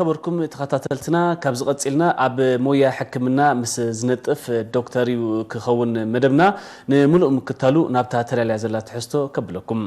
ከበርኩም ተኸታተልትና፣ ካብ ዝቐጺልና ኣብ ሞያ ሕክምና ምስ ዝነጥፍ ዶክተር እዩ ክኸውን መደብና። ንምሉእ ምክታሉ ናብታ ተዳልያ ዘላ ትሕዝቶ ከብለኩም።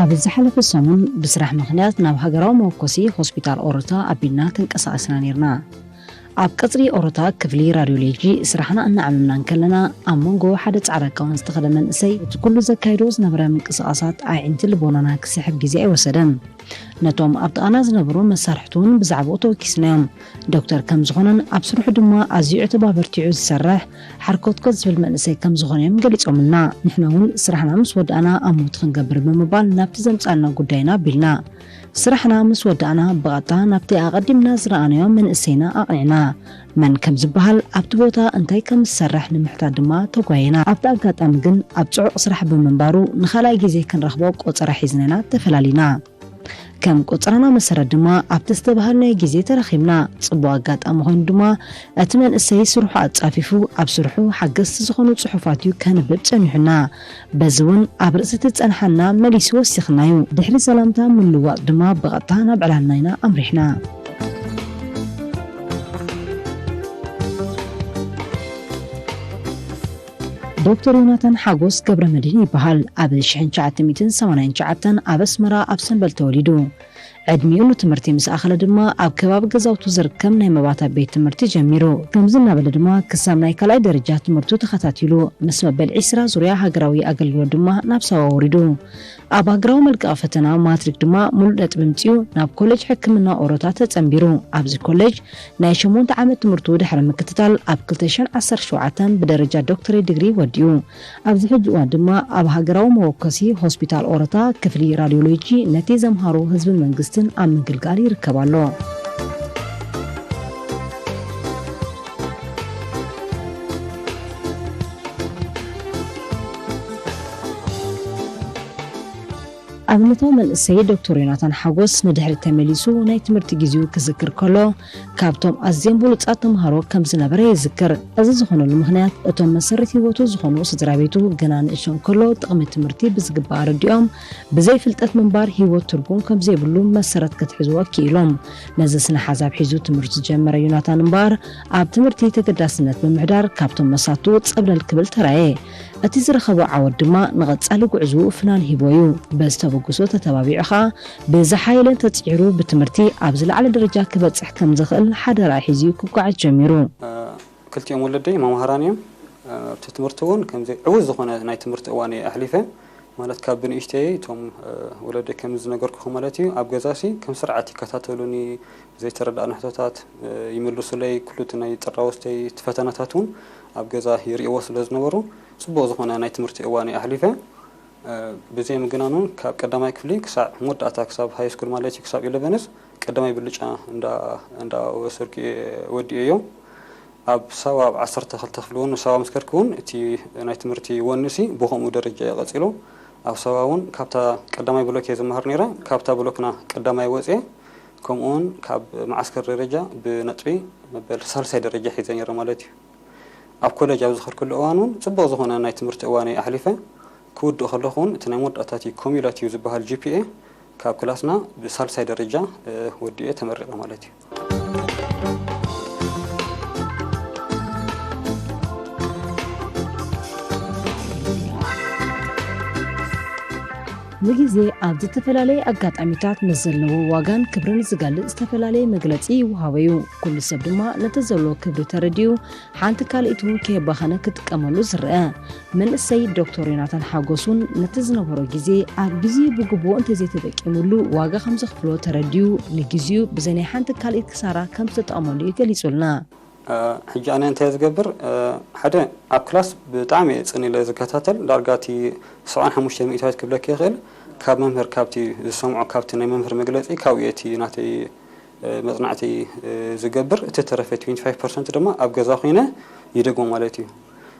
ኣብ ዝሓለፈ ሰሙን ብስራሕ ምኽንያት ናብ ሃገራዊ መወኮሲ ሆስፒታል ኦሮታ ኣቢልና ተንቀሳቐስና ነይርና። ኣብ ቀጽሪ ኦሮታ ክፍሊ ራድዮሎጂ ስራሕና እናዓመምና እንከለና፣ ኣብ መንጎ ሓደ ጻዕዳ ጋውን ዝተኸደ መንእሰይ እቲ ኩሉ ዘካይዶ ዝነበረ ምንቅስቓሳት ኣዒንቲ ልቦናና ክስሕብ ግዜ ኣይወሰደን። ነቶም ኣብ ጥቓና ዝነበሩ መሳርሕቱ እውን ብዛዕባኡ ተወኪስናዮም። ዶክተር ከም ዝኾነን ኣብ ስርሑ ድማ ኣዝዩ ዕቱብ ኣበርቲዑ ዝሰርሕ ሓርኮትኮት ዝብል መንእሰይ ከም ዝኾነ እዮም ገሊጾምልና። ንሕና እውን ስራሕና ምስ ወዳእና ኣብ ሞት ክንገብር ብምባል ናብቲ ዘምጻልና ጉዳይና ኣቢልና። ስራሕና ምስ ወዳእና ብቐጥታ ናብቲ ኣቐዲምና ዝረኣናዮ መንእሰይና ኣቕኒዕና። መን ከም ዝበሃል ኣብቲ ቦታ እንታይ ከም ዝሰርሕ ንምሕታት ድማ ተጓየና። ኣብቲ ኣጋጣሚ ግን ኣብ ጽዑቕ ስራሕ ብምንባሩ ንኻልኣይ ግዜ ክንረኽቦ ቆጸራ ሒዝና ኢና ተፈላሊና። ከም ቆጸራና መሰረት ድማ ኣብቲ ዝተባሃልናዮ ግዜ ተራኺብና። ጽቡቕ ኣጋጣሚ ኮይኑ ድማ እቲ መንእሰይ ስርሑ ኣጻፊፉ ኣብ ስርሑ ሓገዝቲ ዝኾኑ ጽሑፋት እዩ ከንብብ ጸኒሑና። በዚ እውን ኣብ ርእሲ እቲ ዝጸንሓና መሊሱ ወሲኽናዩ። ድሕሪ ሰላምታ ምልውዋጥ ድማ ብቐጥታ ናብ ዕላልና ኢና ኣምሪሕና። ዶክተር ዮናታን ሓጎስ ገብረ መድህን ይበሃል። ኣብ ሽሕን ትሽዓተ ሚእትን ሰማንያን ትሽዓተን ኣብ ኣስመራ ኣብ ሰንበል ተወሊዱ። ዕድሚኡ ንትምህርቲ ምስ ኣኸለ ድማ ኣብ ከባቢ ገዛውቱ ዝርከብ ናይ መባታ ቤት ትምህርቲ ጀሚሩ። ከምዚ እናበለ ድማ ክሳብ ናይ ካልኣይ ደረጃ ትምህርቱ ተኸታቲሉ። ምስ መበል ዒስራ ዙርያ ሃገራዊ ኣገልግሎት ድማ ናብ ሳዋ ወሪዱ። ኣብ ሃገራዊ መልቀቒ ፈተና ማትሪክ ድማ ሙሉእ ነጥቢ ኣምጺኡ ናብ ኮሌጅ ሕክምና ኦሮታ ተጸንቢሩ። ኣብዚ ኮሌጅ ናይ ሸሞንተ ዓመት ትምህርቱ ድሕሪ ምክትታል፣ ኣብ ክልተ ሽሕን ዓሰርተ ሸውዓተን ብደረጃ ዶክተሬት ዲግሪ ወዲኡ። ኣብዚ ሕጂ እዋን ድማ ኣብ ሃገራዊ መወከሲ ሆስፒታል ኦሮታ ክፍሊ ራድዮሎጂ ነቲ ዘምሃሮ ህዝብን መንግስትን ኣብ ምግልጋል ይርከብ ኣሎ። ኣብነታዊ መንእሰይ ዶክተር ዮናታን ሓጎስ ንድሕሪት ተመሊሱ ናይ ትምህርቲ ግዜኡ ክዝክር ከሎ፣ ካብቶም ኣዝዮም ብሉጻት ተምሃሮ ከም ዝነበረ ይዝክር። እዚ ዝኾነሉ ምኽንያት፣ እቶም መሰረት ህይወቱ ዝኾኑ ስድራ ቤቱ ገና ንእሽቶ እንከሎ ጥቕሚ ትምህርቲ ብዝግባእ ኣረዲኦም፣ ብዘይ ፍልጠት ምንባር ህይወት ትርጉም ከም ዘይብሉ መሰረት ክትሕዝዎ ክኢሎም። ነዚ ስነ ሓሳብ ሒዙ ትምህርቲ ዝጀመረ ዮናታን እምበኣር፣ ኣብ ትምህርቲ ተገዳስነት ብምሕዳር ካብቶም መሳቱ ጸብለል ክብል ተራእየ። እቲ ዝረኸቦ ዓወት ድማ ንቐጻሊ ጉዕዞኡ ፍናን ሂቦ እዩ። በዚ ተበግሶ ተተባቢዑ ኸኣ ብዝሓየለ ተጽዒሩ ብትምህርቲ ኣብ ዝለዓለ ደረጃ ክበጽሕ ከም ዝኽእል ሓደራ ሒዙ ክጓዓዝ ጀሚሩ። እ፣ ክልቲኦም ወለደይ መማህራን እዮም። እ፣ ኣብቲ ትምህርቲ እውን ከምዚ ዕዉት ዝኾነ ናይ ትምህርቲ እዋን እየ ኣሕሊፈ። ማለት ካብ ብንእሽተይ እቶም፣ እ፣ ወለደይ ከም ዝነገርኩኹም ማለት እዩ፣ ኣብ ገዛሲ ከም ስርዓት ይከታተሉኒ፣ ዘይተረድኣኒ ሕቶታት፣ እ፣ ይምልሱለይ፣ ኩሉ እቲ ናይ ጥራውስተይ እቲ ፈተናታት እውን ኣብ ገዛ ይርእይዎ ስለ ዝነበሩ፣ ጽቡቕ ዝኾነ ናይ ትምህርቲ እዋን እየ ኣሕሊፈ። እ፣ ብዘይ ምግናን እውን ካብ ቀዳማይ ክፍሊ ክሳዕ መወዳእታ፣ ክሳብ ሃይ ስኩል ማለት እዩ፣ ክሳብ ኢለቨንስ ቀዳማይ ብልጫ እንዳ-፣ እንዳወሰድኩ እየ ወዲኤዮ። ኣብ ሳዋ ኣብ ዓሰርተ ክልተ ክፍሊ እውን ሳዋ ምስ ከድኩ እውን እቲ ናይ ትምህርቲ ወኒሲ ብኸምኡ ደረጃ እዩ ቀጺሉ። ኣብ ሳዋ እውን ካብታ ቀዳማይ ብሎክ እየ ዝመሃር ነይረ። ካብታ ብሎክና ቀዳማይ ወፅየ። ከምኡ እውን ካብ መዓስከር ደረጃ ብነጥቢ መበል ሳልሳይ ደረጃ ሒዘ ነይረ ማለት እዩ። ኣብ ኮሌጅ ኣብ ዝኸድኩሉ እዋን እውን ፅቡቕ ዝኾነ ናይ ትምህርቲ እዋን እየ ኣሕሊፈ። ክውድእ ከለኹ እውን እቲ ናይ መወዳእታ እቲ ኮሚላቲቭ ዝበሃል ጂ ፒ ኤ ካብ ክላስና ብሳልሳይ ደረጃ፣ እ፣ ወዲኤ ተመሪቐ ማለት እዩ። ንግዜ ኣብ ዝተፈላለየ ኣጋጣሚታት ንዘለዎ ዋጋን ክብርን ዝገልጽ ዝተፈላለየ መግለጺ ይወሃቦ እዩ። ኩሉ ሰብ ድማ ነቲ ዘለዎ ክብሪ ተረዲኡ ሓንቲ ካልኢት እውን ከየባኸነ ክጥቀመሉ ዝረአ። መንእሰይ ዶክተር ዮናታን ሓጎስ እውን ነቲ ዝነበሮ ግዜ ኣብ ግዜኡ ብግቡእ እንተዘይተጠቂሙሉ ዋጋ ከም ዘኽፍሎ ተረዲኡ፣ ንግዜኡ ብዘይ ናይ ሓንቲ ካልኢት ክሳራ ከም ዝተጠቐመሉ እዩ ገሊጹልና። እ፣ ሕጂ ኣነ እንታይ ዝገብር፣ እ፣ ሓደ ኣብ ክላስ ብጣዕሚ እየ ጽን ኢለ ዝከታተል፣ ዳርጋ እቲ ሰብዓን ሓሙሽተ ሚእታዊት ክብለኪ ይኽእል። ካብ መምህር፣ ካብቲ ዝሰምዖ፣ ካብቲ ናይ መምህር መግለጺ፣ ካብኡ እየ እቲ ናተይ፣ እ፣ መጽናዕቲ፣ እ፣ ዝገብር። እቲ ተረፈ ትዌንቲ ፋይቭ ፐርሰንት ድማ ኣብ ገዛ ኮይነ ይደግሞ ማለት እዩ።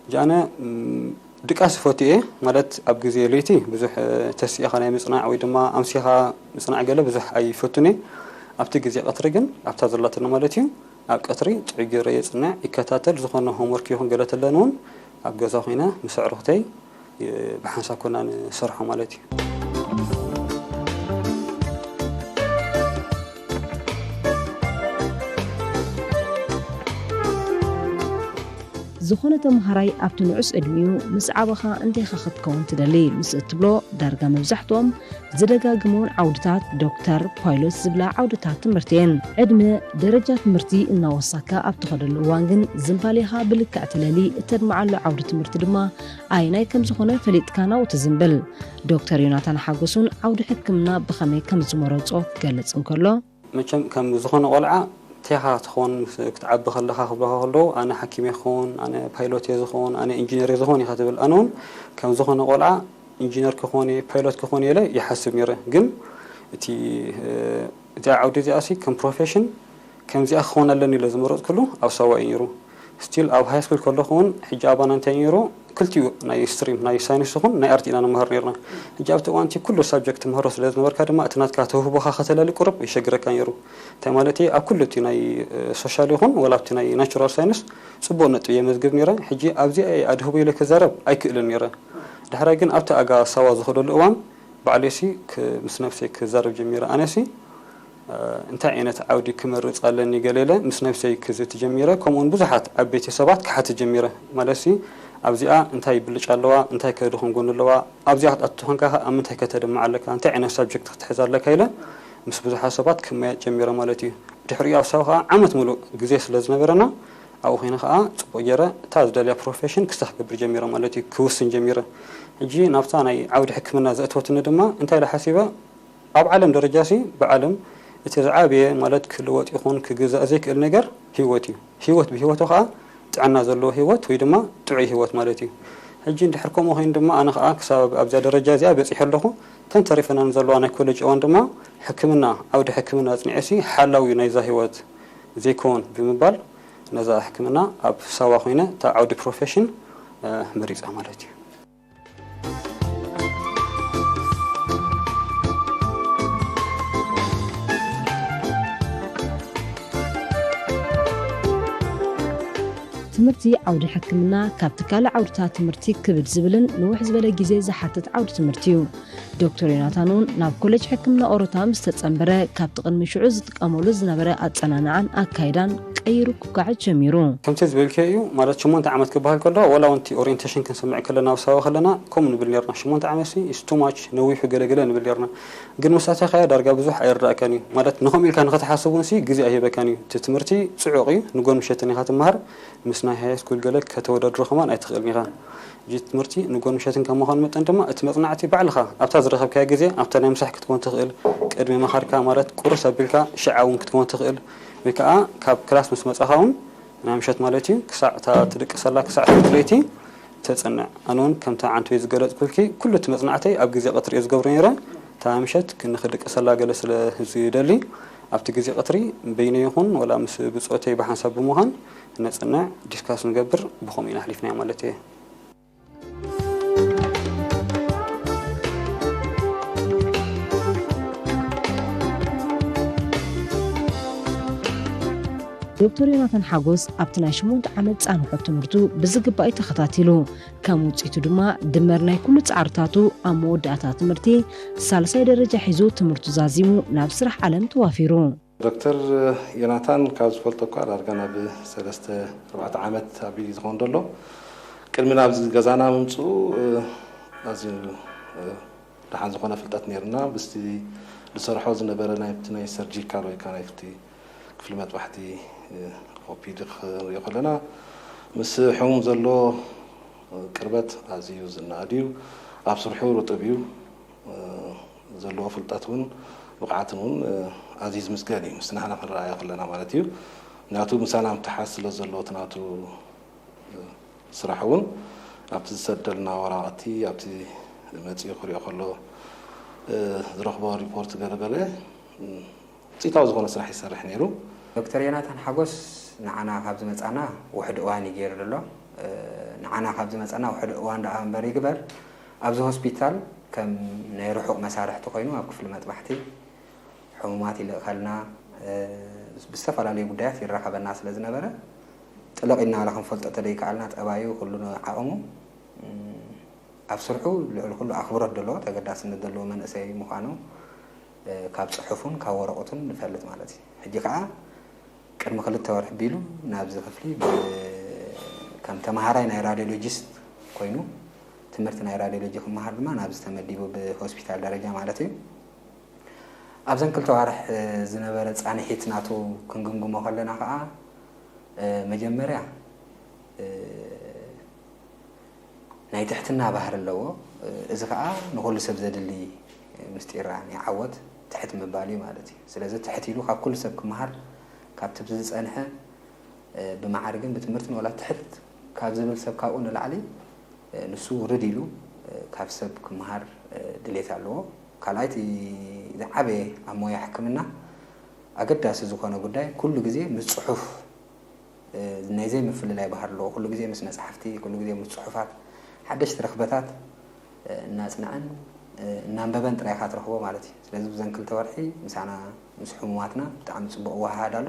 ሕጂ ኣነ፣ እም፣ ድቃስ ይፈቱ እየ። ማለት ኣብ ግዜ ለይቲ ብዙሕ ተሲእኻ ናይ ምጽናዕ ወይ ድማ ኣምሲኻ ምጽናዕ ገለ ብዙሕ ኣይፈቱን እየ። ኣብቲ ግዜ ቀትሪ ግን ኣብታ ዘላትና ማለት እዩ፣ ኣብ ቀትሪ ጥዑይ ገይረ የጽንዕ፣ ይከታተል። ዝኾነ ሆምወርክ ይኹን ገለ ተለኒ እውን ኣብ ገዛ ኮይነ ምስ ኣዕሩኽተይ ብሓንሳብ ኮና ንሰርሖ ማለት እዩ። ዝኾነ ተምሃራይ ኣብቲ ንዑስ ዕድሚኡ ምስ ዓበኻ እንታይኻ ክትከውን ትደሊ ምስ እትብሎ፣ ዳርጋ መብዛሕትኦም ዝደጋግምወን ዓውድታት ዶክተር፣ ፓይሎት ዝብላ ዓውድታት ትምህርቲ እየን። ዕድመ፣ ደረጃ ትምህርቲ እናወሳካ ኣብ ትኸደሉ እዋን ግን ዝንባሌኻ ብልክዕ ትለሊ፣ እተድምዓሉ ዓውዲ ትምህርቲ ድማ ኣየናይ ከም ዝኾነ ፈሊጥካ ናብኡ ትዝንብል። ዶክተር ዮናታን ሓጎስ እውን ዓውዲ ሕክምና ብኸመይ ከም ዝመረጾ ክገልጽ እንከሎ፣ መቸም ከም ዝኾነ ቆልዓ ቴኻ ትኸውን ክትዓቢ ከለኻ ክብለኻ ከለዉ ኣነ ሓኪም እየ ክኸውን፣ ኣነ ፓይሎት እየ ዝኸውን፣ ኣነ ኢንጂነር እየ ዝኸውን ኢኻ ትብል። ኣነ እውን ከም ዝኾነ ቆልዓ ኢንጂነር ክኾን እየ፣ ፓይሎት ክኾን እየ ኢለ ይሓስብ ነይረ። ግን እቲ እዚኣ ዓውዲ እዚኣ ሲ ከም ፕሮፌሽን ከምዚኣ ክኸውን ኣለኒ ኢለ ዝመረፅኩሉ ኣብ ሳዋ እዩ ነይሩ። ስቲል ኣብ ሃይ ስኩል ከለኹ እውን ሕጂ ኣባና እንታይ ነይሩ ክልቲኡ ናይ ስትሪም ናይ ሳይንስ ይኹን ናይ ኣርት ኢና ንመሃር ነርና። ሕጂ ኣብቲ እዋንቲ ኩሉ ሳብጀክት ትምህሮ ስለ ዝነበርካ ድማ እቲ ናትካ ተውህቦኻ ከተለሊ ቁሩብ ይሸግረካ ነይሩ። እንታይ ማለት እዩ ኣብ ኩሉ እቲ ናይ ሶሻል ይኹን ወላ ኣብቲ ናይ ናቹራል ሳይንስ ፅቡቕ ነጥቢ የመዝግብ ነይረ። ሕጂ ኣብዚኣ እየ ኣድህቦ ኢለ ክዛረብ ኣይክእልን ነይረ። ድሕራይ ግን ኣብቲ ኣጋ ሳዋ ዝኸደሉ እዋን ባዕለይሲ ምስ ነብሰይ ክዛረብ ጀሚረ። ኣነሲ እንታይ ዓይነት ዓውዲ ክመርፅ ኣለኒ ገለ ኢለ ምስ ነብሰይ ክዝቲ ጀሚረ። ከምኡውን ብዙሓት ዓበይቲ ሰባት ክሓትት ጀሚረ። ማለትሲ ኣብዚኣ እንታይ ብልጫ ኣለዋ፣ እንታይ ከ ድኹም ጎኒ ኣለዋ፣ ኣብዚኣ ክትኣቱ ኮንካ ከ ኣብ ምንታይ ከተድምዕ ኣለካ፣ እንታይ ዓይነት ሳብጀክት ክትሕዝ ኣለካ ኢለ ምስ ብዙሓት ሰባት ክመያየጥ ጀሚረ ማለት እዩ። ድሕሪኡ ኣብ ሳዋ ከዓ ዓመት ሙሉእ ግዜ ስለ ዝነበረና ኣብኡ ኮይነ ከዓ ፅቡቕ ገይረ እታ ዝደልያ ፕሮፌሽን ክሳዕ ክገብር ጀሚረ ማለት እዩ፣ ክውስን ጀሚረ። ሕጂ ናብታ ናይ ዓውዲ ሕክምና ዘእተወትኒ ድማ እንታይ ኢለ ሓሲበ ኣብ ዓለም ደረጃ ሲ ብዓለም እቲ ዝዓበየ ማለት ክልወጥ ይኹን ክግዛእ ዘይክእል ነገር ህይወት እዩ። ህይወት ብህይወቱ ከዓ ጥዕና ዘለዎ ህይወት ወይ ድማ ጥዑይ ህይወት ማለት እዩ። ሕጂ እንድሕር ከምኡ ኮይኑ ድማ ኣነ ከዓ ክሳብ ኣብዚኣ ደረጃ እዚኣ በፂሐ ኣለኹ። ተን ተሪፈናን ዘለዋ ናይ ኮሌጅ እዋን ድማ ሕክምና ዓውዲ ሕክምና ኣፅኒዐ ሲ ሓላዊ ናይዛ ህይወት ዘይከውን ብምባል ነዛ ሕክምና ኣብ ሳዋ ኮይነ እታ ዓውዲ ፕሮፌሽን መሪፃ ማለት እዩ። ትምህርቲ ዓውዲ ሕክምና ካብቲ ካልእ ዓውድታት ትምህርቲ ክብድ ዝብልን ንውሕ ዝበለ ግዜ ዝሓትት ዓውዲ ትምህርቲ እዩ። ዶክተር ዮናታን እውን ናብ ኮሌጅ ሕክምና ኦሮታ ምስ ተጸንበረ ካብቲ ቅድሚ ሽዑ ዝጥቀመሉ ዝነበረ ኣጸናንዓን ኣካይዳን ቀይሩ ክጓዓዝ ጀሚሩ። ከምቲ ዝበልክዮ እዩ ማለት ሽሞንተ ዓመት ክበሃል ከሎ ዋላ እውን እቲ ኦሪንቴሽን ክንሰምዕ ከለና ኣብ ሳዋ ከለና ከምኡ ንብል ነርና ሽሞንተ ዓመት ሲ is too much ነዊሑ ገለ ገለ ንብል ነርና። ግን ምስ ኣተኻዮ ዳርጋ ብዙሕ ኣይርዳእካን እዩ ማለት ንኸምኡ ኢልካ ንኸትሓስብ እውን ሲ ግዜ ኣይህበካን እዩ። እቲ ትምህርቲ ጽዑቕ እዩ ንጎን ምሸትን ኢኻ ትመሃር ምስ ናይ ሃይ ስኩል ገለ ከተወዳድሮ ከማን ኣይትኽእልን ኢኻ። ሕጂ ትምህርቲ ንጎን ምሸትን ከም ምዃኑ መጠን ድማ እቲ መጽናዕቲ ባዕልኻ ኣብታ ዝረኸብካያ ግዜ ኣብታ ናይ ምሳሕ ክትኮን ትኽእል ቅድሚ ምኻድካ ማለት ቁርስ ኣቢልካ ሽዓ እውን ክትኮን ትኽእል ወይ ከዓ ካብ ክላስ ምስ መጻኻ እውን ናይ ምሸት ማለት እዩ ክሳዕ እታ ትድቅሰላ ክሳዕ ፍርቂ ለይቲ ተጽንዕ። ኣነ እውን ከምታ ዓንተወይ ዝገለጽኩልኪ ኩሉ እቲ መጽናዕተይ ኣብ ግዜ ቀትሪ እየ ዝገብሮ ነይረ። እታ ምሸት ንኽድቅሰላ ገለ ስለ ዝደሊ ኣብቲ ግዜ ቀትሪ በይነይ ይኹን ወላ ምስ ብጾተይ ብሓንሳብ ብምዃን ነጽንዕ ዲስካስ ንገብር ብኸምኡ ኢና ኣሕሊፍናዮ ማለት እየ። ዶክተር ዮናታን ሓጎስ ኣብቲ ናይ ሽሞንተ ዓመት ጻንሖት ትምህርቱ ብዝግባእ እዩ ተኸታቲሉ። ከም ውጽኢቱ ድማ ድመር ናይ ኩሉ ጻዕርታቱ ኣብ መወዳእታ ትምህርቲ ሳልሳይ ደረጃ ሒዙ ትምህርቱ ዛዚሙ ናብ ስራሕ ዓለም ተዋፊሩ። ዶክተር ዮናታን ካብ ዝፈልጦ እኳ ዳርጋ ናብ ሰለስተ ኣርባዕተ ዓመት ኣቢሉ እዩ ዝኸውን ዘሎ። ቅድሚ ናብዚ ገዛና ምምፅኡ ኣዝዩ ደሓን ዝኾነ ፍልጠት ነይርና። ብስቲ ዝሰርሖ ዝነበረ ናይቲ ናይ ሰርጂካል ወይ ከዓ ናይቲ ክፍሊ መጥባሕቲ ኦፒዲ ክንሪኦ ከለና ምስ ሕሙም ዘሎ ቅርበት ኣዝዩ ዝነኣድ እዩ። ኣብ ስርሑ ርጡብ እዩ። ዘለዎ ፍልጠት እውን ብቕዓትን እውን ኣዝዩ ዝምስገን እዩ ምስ ንሕና ክንረኣዮ ከለና ማለት እዩ። ምክንያቱ ምሳና ምትሓዝ ስለ ዘለዎ እቲ ናቱ ስራሕ እውን ኣብቲ ዝሰደልና ወራቕቲ ኣብቲ መፂኡ ክሪኦ ከሎ ዝረኽቦ ሪፖርት ገለገለ ውፅኢታዊ ዝኾነ ስራሕ ይሰርሕ ነይሩ። ዶክተር ዮናታን ሓጎስ ንዓና ካብ ዝመፃና ውሕድ እዋን እዩ ገይሩ ዘሎ። ንዓና ካብ ዝመፀና ውሕድ እዋን ደኣ እምበር ይግበር፣ ኣብዚ ሆስፒታል ከም ናይ ርሑቕ መሳርሕቲ ኮይኑ ኣብ ክፍሊ መጥባሕቲ ሕሙማት ይልእኸልና፣ ብዝተፈላለዩ ጉዳያት ይራኸበና ስለ ዝነበረ፣ ጥልቕ ኢልና ዋላ ክንፈልጦ ተደይከኣልና፣ ጠባዩ ኩሉ ዓቕሙ ኣብ ስርሑ ልዕሊ ኩሉ ኣኽብሮት ዘለዎ፣ ተገዳስነት ዘለዎ መንእሰይ ምዃኑ ካብ ጽሑፉን ካብ ወረቐቱን ንፈልጥ ማለት እዩ። ሕጂ ከኣ ቅድሚ ክልተ ወርሒ ቢሉ ናብዚ ክፍሊ ከም ተመሃራይ ናይ ራዲዮሎጂስት ኮይኑ ትምህርቲ ናይ ራዲዮሎጂ ክመሃር ድማ ናብዚ ተመዲቡ፣ ብሆስፒታል ደረጃ ማለት እዩ። ኣብዘን ክልተ ኣዋርሕ ዝነበረ ጻንሒት ናቱ ክንግምግሞ ከለና ከኣ መጀመርያ ናይ ትሕትና ባህሪ ኣለዎ። እዚ ከኣ ንኹሉ ሰብ ዘድሊ ምስጢር ናይ ዓወት ትሕት ምባል እዩ ማለት እዩ። ስለዚ ትሕት ኢሉ ካብ ኩሉ ሰብ ክመሃር ካብቲ ብዝጸንሐ ብመዓርግን ብትምህርትን ዋላ ትሕት ካብ ዝብል ሰብ ካብኡ ንላዕሊ ንሱ ውርድ ኢሉ ካብ ሰብ ክመሃር ድሌት ኣለዎ። ካልኣይቲ ዝዓበየ ኣብ ሞያ ሕክምና ኣገዳሲ ዝኾነ ጉዳይ ኩሉ ግዜ ምስ ጽሑፍ ናይ ዘይምፍልላይ ባህሪ ኣለዎ። ኩሉ ግዜ ምስ መጽሓፍቲ፣ ኩሉ ግዜ ምስ ጽሑፋት፣ ሓደሽቲ ረኽበታት እናጽንዐን እናንበበን ጥራይ ኢኻ ትረኽቦ ማለት እዩ። ስለዚ ብዘን ክልተ ወርሒ ምሳና ምስ ሕሙማትና ብጣዕሚ ጽቡቕ ወሃሃድ ኣሎ።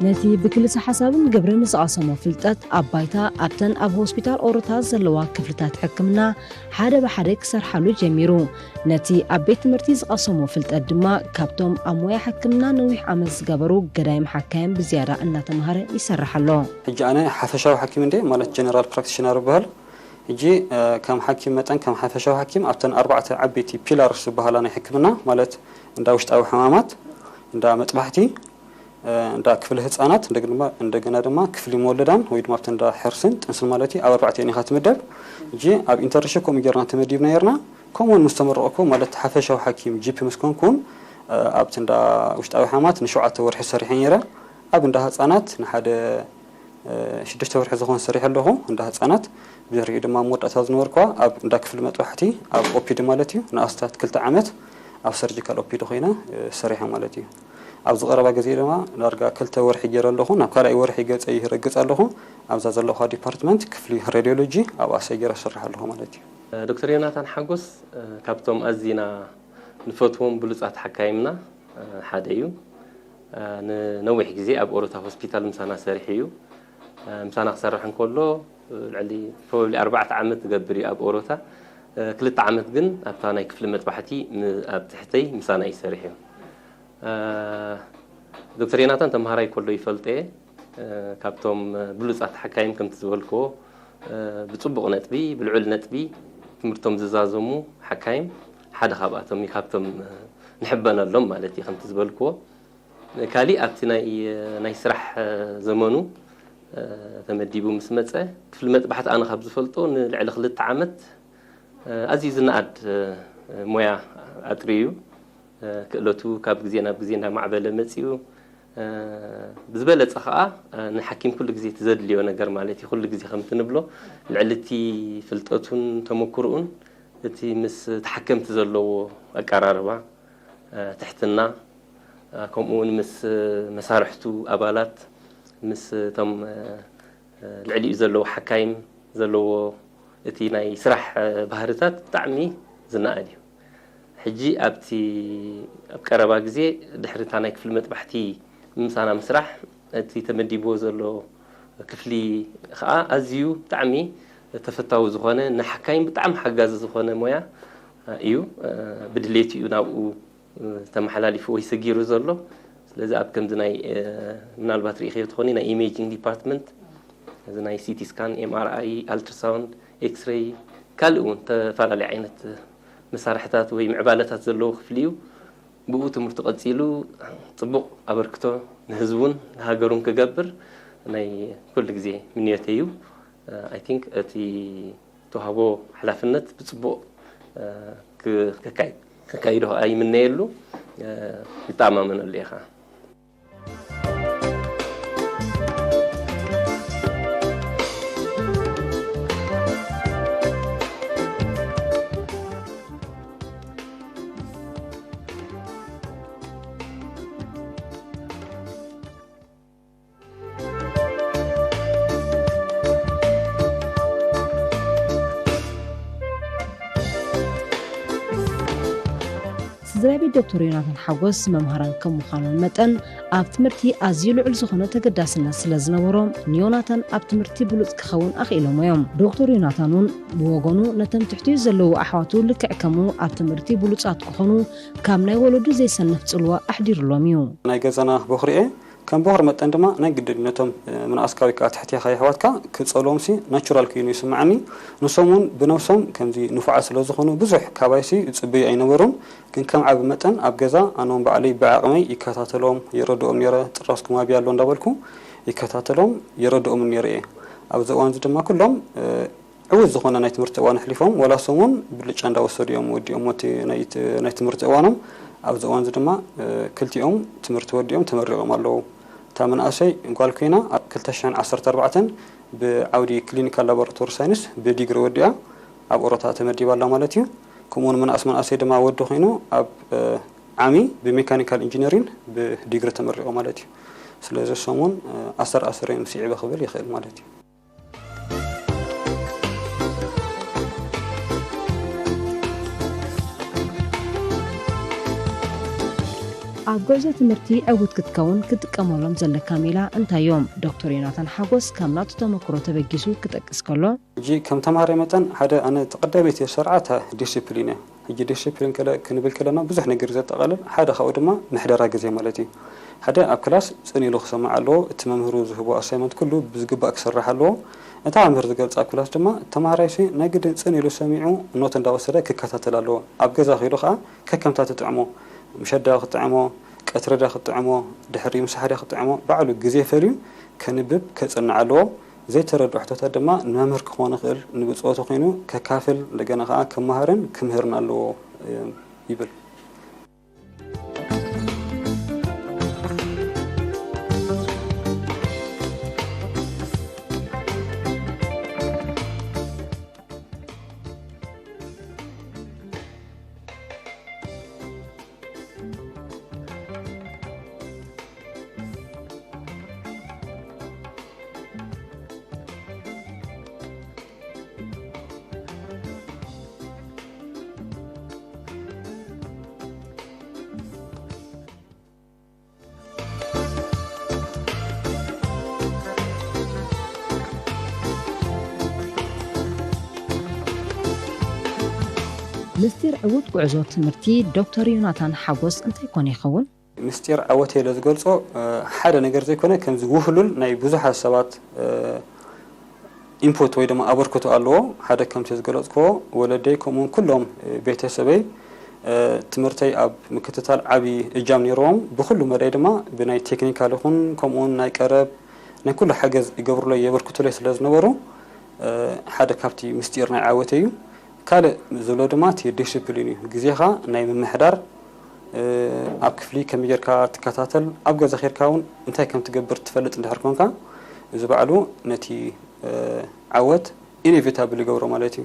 ነቲ ብክልሰ ሓሳብን ግብርን ዝቐሰሞ ፍልጠት ኣብ ባይታ ኣብተን ኣብ ሆስፒታል ኦሮታ ዘለዋ ክፍልታት ሕክምና ሓደ ብሓደ ክሰርሓሉ ጀሚሩ። ነቲ ኣብ ቤት ትምህርቲ ዝቐሰሞ ፍልጠት ድማ ካብቶም ኣብ ሞያ ሕክምና ነዊሕ ዓመት ዝገበሩ ገዳይም ሓካይም ብዝያዳ እናተምሃረ ይሰርሕ ኣሎ። ሕጂ ኣነ ሓፈሻዊ ሓኪም እንደ ማለት ጀነራል ፕራክቲሽነር ይበሃል። ሕጂ ከም ሓኪም መጠን ከም ሓፈሻዊ ሓኪም ኣብተን ኣርባዕተ ዓበይቲ ፒላርስ ዝበሃላ ናይ ሕክምና ማለት እንዳ ውሽጣዊ ሕማማት፣ እንዳ መጥባሕቲ፣ እንዳ ክፍሊ ህፃናት እንደገና ድማ ክፍሊ መወለዳን ወይ ድማ ኣብቲ እንዳ ሕርስን ጥንስን ማለት እዩ። ኣብ ኣርባዕተ እኒኻ ትምደብ። ሕጂ ኣብ ኢንተርንሽፕ ከምኡ ጌርና ተመዲብና ነርና። ከምኡውን ምስ ተመረቕኩ ማለት ሓፈሻዊ ሓኪም ጂፒ ምስ ኮንኩን ኣብቲ እንዳ ውሽጣዊ ሕማማት ንሸውዓተ ወርሒ ሰሪሐ ነይረ። ኣብ እንዳ ህፃናት ንሓደ ሽዱሽተ ወርሒ ዝኾን ሰሪሐ ኣለኹ። እንዳ ህፃናት ብድሕሪኡ ድማ ኣብ መወዳእታ ዝነበርኩዋ ኣብ እንዳ ክፍሊ መጥባሕቲ ኣብ ኦፒዲ ማለት እዩ ንኣስታት ክልተ ዓመት ኣብ ሰርጂካል ኦፒዲ ኮይነ ሰሪሐ ማለት እዩ። ኣብዚ ቀረባ ግዜ ድማ ዳርጋ ክልተ ወርሒ ገይረ ኣለኹ። ናብ ካልኣይ ወርሒ ገፀይ ይረግፅ ኣለኹ። ኣብዛ ዘለኹዋ ዲፓርትመንት ክፍሊ ሬድዮሎጂ ኣብኣ ሰጊረ እሰርሕ ኣለኹ ማለት እዩ። ዶክተር ዮናታን ሓጎስ ካብቶም ኣዚና ንፈትዎም ብሉፃት ሓካይምና ሓደ እዩ። ንነዊሕ ግዜ ኣብ ኦሮታ ሆስፒታል ምሳና ሰሪሑ እዩ። ምሳና ክሰርሕ እንከሎ ልዕሊ ፕሮባብሊ ኣርባዕተ ዓመት ዝገብር እዩ ኣብ ኦሮታ። ክልተ ዓመት ግን ኣብታ ናይ ክፍሊ መጥባሕቲ ኣብ ትሕተይ ምሳና እዩ ሰሪሑ። ዶክተር ዮናታን ተምሃራይ ከሎ ይፈልጦ እየ። ካብቶም ብሉፃት ሓካይም ከምቲ ዝበልክዎ ብፅቡቕ ነጥቢ ብልዑል ነጥቢ ትምህርቶም ዝዛዘሙ ሓካይም ሓደ ካብኣቶም እዩ። ካብቶም ንሕበነሎም ማለት እዩ ከምቲ ዝበልክዎ። ካሊእ ኣብቲ ናይ ናይ ስራሕ ዘመኑ ተመዲቡ ምስ መፀ ክፍሊ መጥባሕቲ ኣነ ካብ ዝፈልጦ ንልዕሊ ክልተ ዓመት ኣዝዩ ዝነኣድ ሞያ ኣጥርዩ እዩ። ክእለቱ ካብ ግዜ ናብ ግዜ እንዳማዕበለ መፂኡ። ብዝበለፀ ከዓ ንሓኪም ኩሉ ግዜ እቲ ዘድልዮ ነገር ማለት እዩ። ኩሉ ግዜ ከምቲ ንብሎ ልዕሊ እቲ ፍልጠቱን ተመክርኡን እቲ ምስ ተሓከምቲ ዘለዎ ኣቀራርባ፣ ትሕትና፣ ከምኡ እውን ምስ መሳርሕቱ ኣባላት ምስ እቶም ልዕሊኡ ዘለዉ ሓካይም ዘለዎ እቲ ናይ ስራሕ ባህርታት ብጣዕሚ ዝነኣድ እዩ። ሕጂ ኣብቲ ኣብ ቀረባ ግዜ ድሕሪ እታ ናይ ክፍሊ መጥባሕቲ ምሳና ምስራሕ እቲ ተመዲብዎ ዘሎ ክፍሊ ከዓ ኣዝዩ ብጣዕሚ ተፈታዊ ዝኾነ ንሓካይም ብጣዕሚ ሓጋዚ ዝኾነ ሞያ እዩ። ብድሌቱ እዩ ናብኡ ተመሓላሊፉ ወይ ሰጊሩ ዘሎ። ስለዚ ኣብ ከምዚ ናይ ምናልባት ርኢኽዮ ትኾኒ ናይ ኢሜጂንግ ዲፓርትመንት እዚ ናይ ሲቲ ስካን፣ ኤምኣርኣይ፣ ኣልትራሳውንድ፣ ኤክስሬይ ካልእ እውን ተፈላለየ ዓይነት መሳርሕታት ወይ ምዕባለታት ዘለዎ ክፍሊ እዩ። ብኡ ትምህርቱ ቀፂሉ ፅቡቕ ኣበርክቶ ንህዝቡን ንሃገሩን ክገብር ናይ ኩሉ ግዜ ምንዮተይ እዩ። ኣይ ቲንክ እቲ ተዋህቦ ሓላፍነት ብፅቡቕ ከካይዶ ከዓ ይምነየሉ፣ ይተኣማመነሉ እየ ከዓ። ስድራ ቤት ዶክተር ዮናታን ሓጎስ መምሃራን ከም ምዃኖም መጠን፣ ኣብ ትምህርቲ ኣዝዩ ልዑል ዝኾነ ተገዳስነት ስለ ዝነበሮም፣ ንዮናታን ኣብ ትምህርቲ ብሉጽ ክኸውን ኣኽኢሎሞ እዮም። ዶክተር ዮናታን እውን ብወገኑ፣ ነቶም ትሕቲኡ ዘለዉ ኣሕዋቱ ልክዕ ከምኡ ኣብ ትምህርቲ ብሉጻት ክኾኑ ካብ ናይ ወለዱ ዘይሰንፍ ጽልዋ ኣሕዲሩሎም እዩ። ናይ ገዛና በኹሪ እየ። ከም በኹሪ መጠን ድማ ናይ ግድን ነቶም፣ እ፣ ምንኣስካ ወይ ከዓ ትሕቴኻ የሕዋትካ ክጸልዎም ሲ ናቹራል ኮይኑ ይስምዓኒ። ንሶም እውን ብነብሶም ከምዚ ንፉዓት ስለ ዝኾኑ ብዙሕ ካባይ ሲ ይጽበዩ ኣይነበሩን። ግን ከም ዓቢ መጠን ኣብ ገዛ ኣነ እውን ባዕለይ ብዓቕመይ ይከታተሎም፣ የረድኦም ነይረ። ጥራስኩም ኣብይ ኣሎ እንዳበልኩ ይከታተሎም፣ የረድኦምን ነይረ እየ። ኣብዚ እዋን እዚ ድማ ኩሎም፣ እ፣ ዕዉት ዝኾነ ናይ ትምህርቲ እዋን ኣሕሊፎም፣ ዋላ እሶም እውን ብልጫ እንዳወሰዱ እዮም ወዲኦም እቲ ናይ ት-፣ ናይ ትምህርቲ እዋኖም። ኣብዚ እዋን እዚ ድማ፣ እ፣ ክልቲኦም ትምህርቲ ወዲኦም ተመሪቖም ኣለዉ። እታ መንእሰይ ጓል ኮይና ኣብ ክልተ ሽሕን ዓሰርተ ኣርባዕተን ብዓውዲ ክሊኒካል ላቦራቶሪ ሳይንስ ብዲግሪ ወዲኣ ኣብ ኦሮታ ተመዲባ ኣላ ማለት እዩ። ከምኡውን መናእስ መንእሰይ ድማ ወዲ ኮይኑ ኣብ፣ እ፣ ዓሚ ብሜካኒካል ኢንጂነሪን ብዲግሪ ተመሪቑ ማለት እዩ። ስለዚ እሶም እውን፣ እ፣ ኣሰር ኣሰር እዮም ስዒበ ክብል ይኽእል ማለት እዩ። ኣብ ጉዕዞ ትምህርቲ ዕዉት ክትከውን ክትጥቀመሎም ዘለካ ሜላ እንታይ እዮም? ዶክተር ዮናታን ሓጎስ ካብ ናቱ ተመክሮ ተበጊሱ ክጠቅስ ከሎ፣ ሕጂ ከም ተማሃራይ መጠን ሓደ ኣነ እቲ ቀዳመይቲ ዝሰርዓ እታ ዲሲፕሊን እያ። ሕጂ ዲሲፕሊን ከለ-፣ ክንብል ከለና ብዙሕ ነገር ዘጠቓልል፣ ሓደ ካብኡ ድማ ምሕደራ ግዜ ማለት እዩ። ሓደ ኣብ ክላስ ጽን ኢሉ ክሰምዕ ኣለዎ። እቲ መምህሩ ዝህቦ ኣሳይመንት ኩሉ ብዝግባእ ክሰርሕ ኣለዎ። እታ መምህር ዝገልጻ ኣብ ክላስ ድማ ተማሃራይሲ ናይ ግድን ጽን ኢሉ ሰሚዑ ኖት እንዳወሰደ ክከታተል ኣለዎ። ኣብ ገዛ ከይዱ ከኣ ከከምታ ትጥዕሞ፣ ምሸት ድያ ክትጥዕሞ፣ ቀትሪ ድያ ክትጥዕሞ፣ ድሕሪ ምሳሕ ድያ ክትጥዕሞ፣ ባዕሉ ግዜ ፈልዩ ከንብብ ከጽንዕ ኣለዎ። ዘይተረድኦ ሕቶታት ድማ ንመምህር ክኾን ይኽእል፣ ንብጾቱ ኮይኑ ከካፍል፣ እንደገና ከኣ ክመሃርን ክምህርን ኣለዎ፣ እ፣ ይብል። ምስጢር ዕዉት ጉዕዞ ትምህርቲ ዶክተር ዮናታን ሓጎስ እንታይ ኮን ይኸውን? ምስጢር ዓወተይ ኢለ ዝገልጾ፣ እ፣ ሓደ ነገር ዘይኮነ፣ ከምዚ ውህሉል ናይ ብዙሓት ሰባት፣ እ፣ ኢንፑት ወይ ድማ ኣበርክቶ ኣለዎ። ሓደ ከምቲ ዝገለጽክዎ፣ ወለደይ ከምኡውን ኩሎም፣ እ፣ ቤተሰበይ፣ እ፣ ትምህርተይ ኣብ ምክትታል ዓቢ እጃም ነይርዎም። ብኹሉ መዳይ ድማ ብናይ ቴክኒካል ይኹን ከምኡውን ናይ ቀረብ ናይ ኩሉ ሓገዝ ይገብሩለይ የበርክቱለይ ስለ ዝነበሩ፣ እ፣ ሓደ ካብቲ ምስጢር ናይ ዓወተይ እዩ። ካልእ ዝብሎ ድማ እቲ ዲሲፕሊን እዩ። ግዜኻ ናይ ምምሕዳር፣ እ፣ ኣብ ክፍሊ ከመይ ጌርካ ትከታተል፣ ኣብ ገዛ ኬድካ እውን እንታይ ከም ትገብር ትፈልጥ እንድሕር ኮንካ፣ እዚ ባዕሉ ነቲ፣ እ፣ ዓወት ኢኒቪታብል ይገብሮ ማለት እዩ።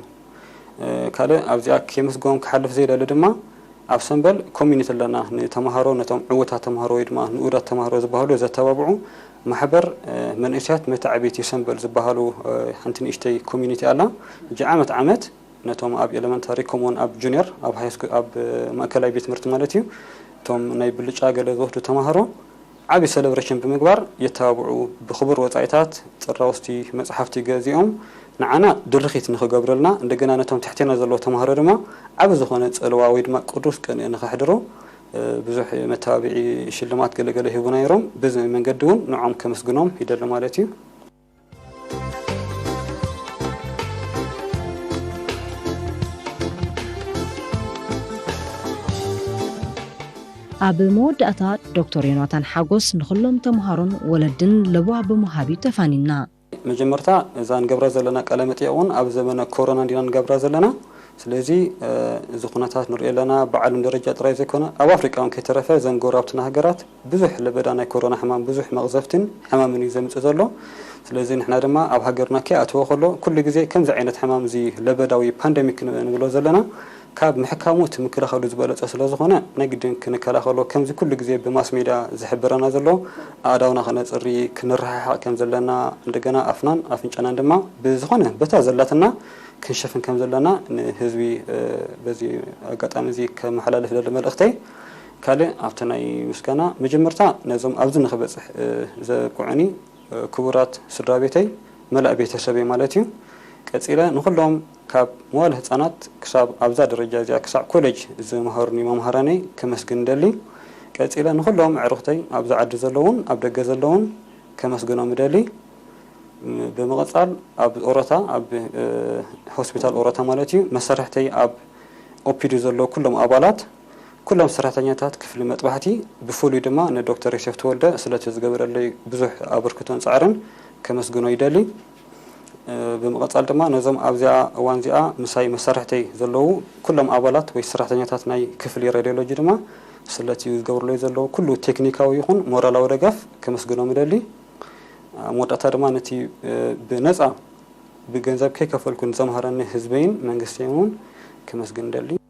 እ፣ ካልእ ኣብዚኣ ከመስግኖም ክሓልፍ ዘይደሊ ድማ ኣብ ሰምበል ኮሚኒቲ ኣለና። ንተምሃሮ፣ ነቶም ዕዉታት ተምሃሮ ወይ ድማ ንኡዳት ተምሃሮ ዝበሃሉ ዘተባብዑ ማሕበር፣ እ፣ መንእሰያት መተዓብይቲ ሰምበል ዝበሃሉ፣ እ፣ ሓንቲ ንእሽተይ ኮሚኒቲ ኣላ። ሕጂ ዓመት ዓመት ነቶም ኣብ ኤለመንታሪ ከምኡውን ኣብ ጁኒየር፣ ኣብ ሃይ ስኩል፣ ኣብ፣ እ፣ ማእከላይ ቤት ትምህርቲ ማለት እዩ፣ እቶም ናይ ብልጫ ገለ ዝወስዱ ተምሃሮ ዓቢ ሰለብሬሽን ብምግባር የተባብዑ። ብኽቡር ወጻኢታት፣ ጽራውስቲ፣ መጽሓፍቲ ገዚኦም ንዓና ድልኺት ንኽገብረልና፣ እንደገና ነቶም ትሕቴና ዘለዉ ተምሃሮ ድማ ዓቢ ዝኾነ ጽልዋ ወይ ድማ ቅዱስ ቅንኢ ንኸሕድሩ፣ እ፣ ብዙሕ መተባብዒ ሽልማት ገለ ገለ ሂቡና ነይሮም። በዚ መንገዲ እውን ንዖም ከመስግኖም ይደሊ ማለት እዩ። ኣብ መወዳእታ ዶክተር ዮናታን ሓጎስ ንኹሎም ተምሃሮን ወለድን ለበዋ ብምሃብ እዩ ተፋኒና። መጀመርታ እዛ ንገብራ ዘለና ቃለ መጠይቕ እውን ኣብ ዘመነ ኮሮና እንዲና ንገብራ ዘለና። ስለዚ፣ እ፣ እዚ ኩነታት ንሪኦ ኣለና፣ ብዓለም ደረጃ ጥራይ ዘይኮነ ኣብ ኣፍሪቃ እውን ከይተረፈ እዘን ጎረባብትና ሃገራት ብዙሕ ለበዳ ናይ ኮሮና ሕማም፣ ብዙሕ መቕዘፍትን ሕማምን እዩ ዘምጽእ ዘሎ። ስለዚ ንሕና ድማ ኣብ ሃገርና ከይኣተወ ከሎ ኩሉ ግዜ ከምዚ ዓይነት ሕማም እዚ ለበዳዊ ፓንደሚክ ን-፣ ንብሎ ዘለና ካብ ምሕካሙ እቲ ምክልኻሉ ዝበለጸ ስለ ዝኾነ ናይ ግድን ክንከላኸሎ፣ ከምዚ ኩሉ ግዜ ብማስ ሜድያ ዝሕብረና ዘሎ ኣእዳውና ክነጽሪ፣ ክንረሓሓቕ ከም ዘለና፣ እንደገና ኣፍናን ኣፍንጫናን ድማ ብዝኾነ በታ ዘላትና ክንሸፍን ከም ዘለና ንህዝቢ በዚ ኣጋጣሚ እዚ ከመሓላልፍ ደሊ መልእኽተይ። ካልእ ኣብቲ ናይ ምስጋና መጀመርታ ነዞም ኣብዚ ንኽበጽሕ ዘብቅዑኒ ክቡራት ስድራ ቤተይ፣ መላእ ቤተሰበይ ማለት እዩ። ቀጺለ ንኹሎም ካብ መዋለ ህጻናት ክሳብ ኣብዛ ደረጃ እዚኣ ክሳዕ ኮሌጅ ዝመሃሩኒ መምሃራነይ ከመስግን እደሊ። ቀጺለ ንኹሎም ኣዕሩኽተይ ኣብዚ ዓዲ ዘለውን ኣብ ደገ ዘለውን ከመስግኖም እደሊ። ብምቕጻል ኣብ ኦሮታ ኣብ ሆስፒታል ኦሮታ ማለት እዩ መሳርሕተይ ኣብ ኦፒዲ ዘለዉ ኩሎም ኣባላት ኩሎም ሰራሕተኛታት ክፍሊ መጥባሕቲ ብፍሉይ ድማ ንዶክተር ዮሴፍ ተወልደ ስለቲ ዝገበረለይ ብዙሕ ኣበርክቶን ጻዕርን ከመስግኖ ይደሊ። ብምቕጻል ድማ ነዞም ኣብዚኣ እዋን እዚኣ ምሳይ መሳርሕተይ ዘለዉ ኩሎም ኣባላት ወይ ሰራሕተኛታት ናይ ክፍሊ ሬድዮሎጂ ድማ ስለቲ ዝገብሩለይ ዘለዉ ኩሉ ቴክኒካዊ ይኹን ሞራላዊ ደገፍ ከመስግኖም እደሊ። ኣብ መወዳእታ ድማ ነቲ ብነጻ ብገንዘብ ከይከፈልኩ ንዘምሃረኒ ህዝበይን መንግስተይን እውን ከመስግን እደሊ።